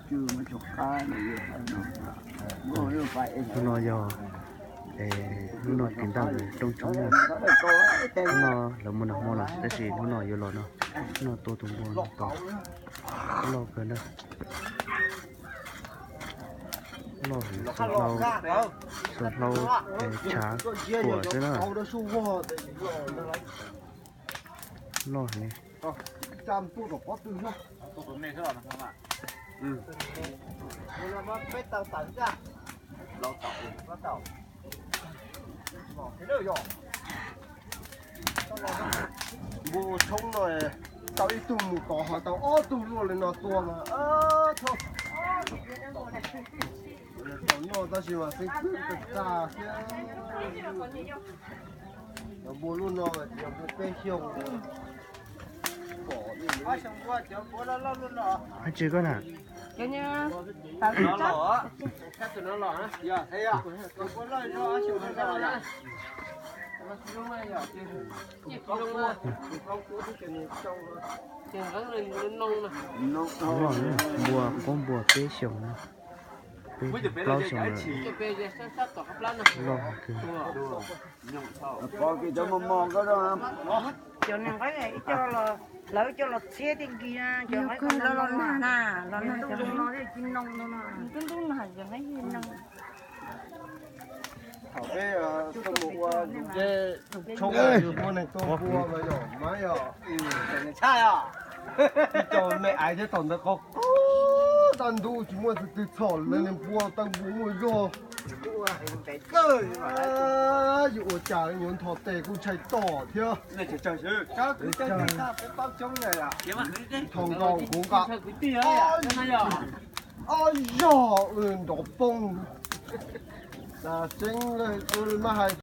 Hnub no yog, hnub no tiv ntaj mus rooj tshoob na. Hnub no lawv muaj nag hmo lawm tab sis hnub no yuav los no. Hnub no tua tus npua no tau loj kawg na. Loj heev, xuas hlau, xuas hlau tshav kuam xwb na. Loj heev. Npua ua tshoob no tau ib tug mus tod ho tau ob tug luaj li no tua mas, thaum noj tab sis mas xeeb xwb tag thiab. Cov npua lub no mas tsis yog npua peb xyoos. Hais tsis koj na. Npua, npua peb xyoos, peb plaub xyoos lawm. Cov neeg nqaib ib co los, lawv coj los txhiab tej nkis na, cov nqaib los nag na, los nag cov zoo no thiaj tsis noo no. Ntub ntub nag cov nqaib yeej noo. Thaum peb tuaj mus ua zej tshoob, yus muaj neeg tuaj npua mas yog mas yog, ib co me aiv thiab thaum ntawd qhov qub tag ntuj tsis muaj tus twg txhom lawv li, npua tau npua muaj zog. Yuav ua cas yuav nthos tes kuj ntshai tom thiab. Thaum nkaus kuv nqa ob zog nrov poob. Tseeb, mas hais